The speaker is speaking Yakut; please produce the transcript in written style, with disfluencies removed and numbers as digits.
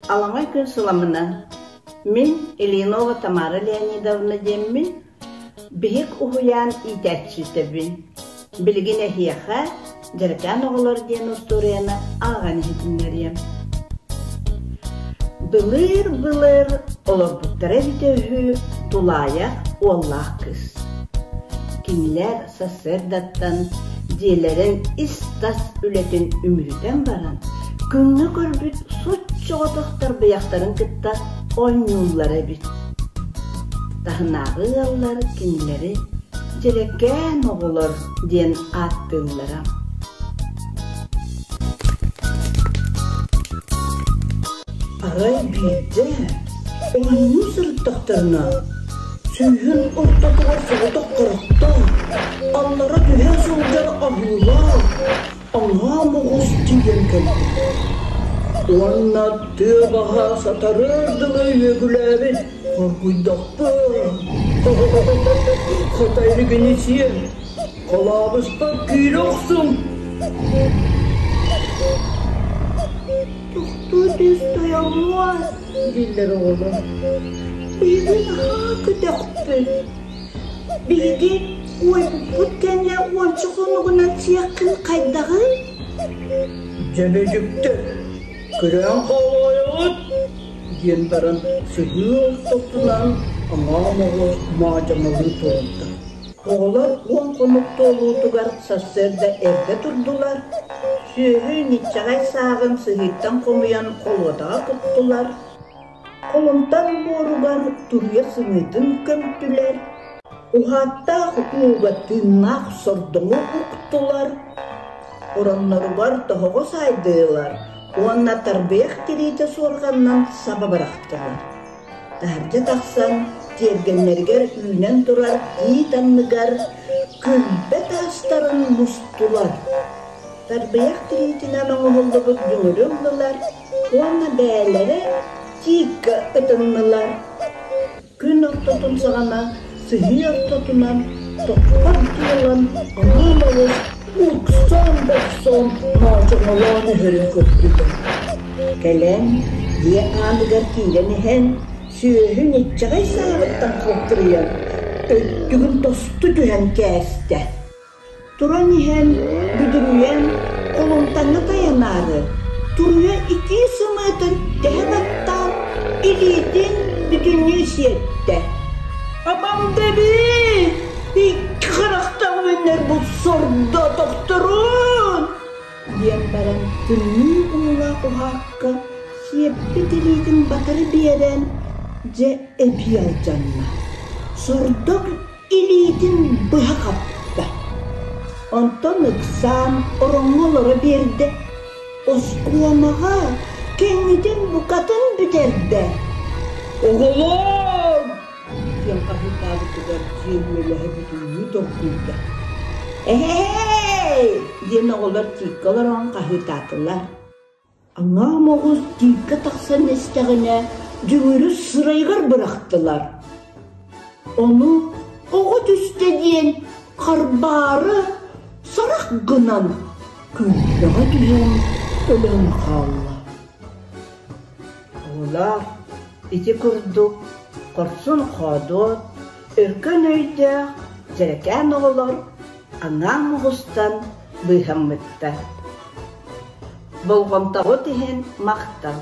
Аламай күн сыламынан мин Ильинова Тамара Леонидовна диэммин, биһик уһуйаан иитээччитэбин. Билигин эһиэхэ Дьэрэкээн оҕолор диэн устуоруйаны ааҕан иһитиннэриэм. Былыр-былыр олорбуттара эбитэ үһү тулаайах уоллаах кыыс. Кинилэр сарсыардаттан дьиэлэрин ис-тас үлэтин үмүрүтэн баран, күҥҥэ көрбүт соччоҕотох тарбыйахтарын кытта оонньууллар эбит. Таһынааҕы ыаллар кинилэри «дьэрэкээн оҕолор» диэн ааттыыллара. Арай биирдэ оонньуу сырыттахтарына, сүүһүн ортотугар соҕотох харахтаах, аллара түһэ сылдьар аһыылаах, аҥаа моҕус тиийэн кэлбит. Уонна тыа баһа сатарыар дылы үөгүлээбит, хоргуйдахпын, хата илигини сиэн, Холообуспар киирэ охсуҥ! Тохтуу түс тойоммуот, дииллэр оҕолор. Биһиги наһаа көтөхпүт. Биһиги уойбуппут кэннэ уонча хонугунан сиэххин хайдаҕый? Дьэбэдьиктэр, күрээн хаалаайаҕыт, диэн баран сыһыы ортотунан аҥаа моҕус маадьаҥалыы турда. Оҕолор уон хонук туолуутугар сарсыарда эрдэ турдулар, сүөһү ньиччэҕэй сааҕын сыһыыттан хомуйан холуодаҕа куттулар, холумтан буоругар туруйа сымыытын көмтүлэр, уһааттаах ууга тыыннаах сордоҥу уктулар, оронноругар тоһоҕо саайдылар уонна тарбыйах тириитэ суорҕанынан саба бырахтылар. Таһырдьа тахсан, тиэргэннэригэр үүнэн турар тиит анныгар күлбэ таастарын мустулар. Тарбыйах тириитинэн оҥоһуллубут дүҥүрү ыллылар уонна бэйэлэрэ тииккэ ытыннылар. Күн ортотун саҕана сыһыы ортотунан тоххор туолан аҥаан олус уксан-бохсон моочоҥолоон иһэрин көрдүлэр. Кэлэн, дьиэ ааныгар киирэн иһэн, сүөһү ньиччэҕэй сааҕыттан халтырыйан, өттүгүн тосту түһэн кээстэ. Туран иһэн, бүдүрүйэн, холумтаҥҥа тайанаары, туруйа итии сымыытын тэһэ баттаан, илиитин бүтүннүү сиэттэ. «Абам дэбит! Икки харахтаах үүннэр бу сордоотохторун!» диэн баран тымныы уулаах уһаакка сиэппит илиитин батары биэрэн, дьэ эбии алдьанна. Сордоҥ илиитин быһа хапта. Онтон ыксаан ороҥҥо олоро биэрдэ, оскуомаҕа кэннитин букатын бүтэрдэ. «Оҕолоор!» диэн хаһыытаабытыгар дьиэ үөлэһэ бүтүннүү доргуйда. «Эһэй!» диэн оҕолор тииккэ олорон хаһыытаатылар. Аҥаа моҕус тииккэ тахсан истэҕинэ дүҥүрү сырайыгар бырахтылар. Ону оҕо түстэ диэн харбаары сарах гынан күллэҕэ түһэн өлөн хаалла. Оҕолоор, ити курдук хорсун-хоодуот, өркөн өйдөөх дьэрэкээн оҕолор аҥаа моҕустан быыһаммыттар. Болҕомтоҕут иһин махтал!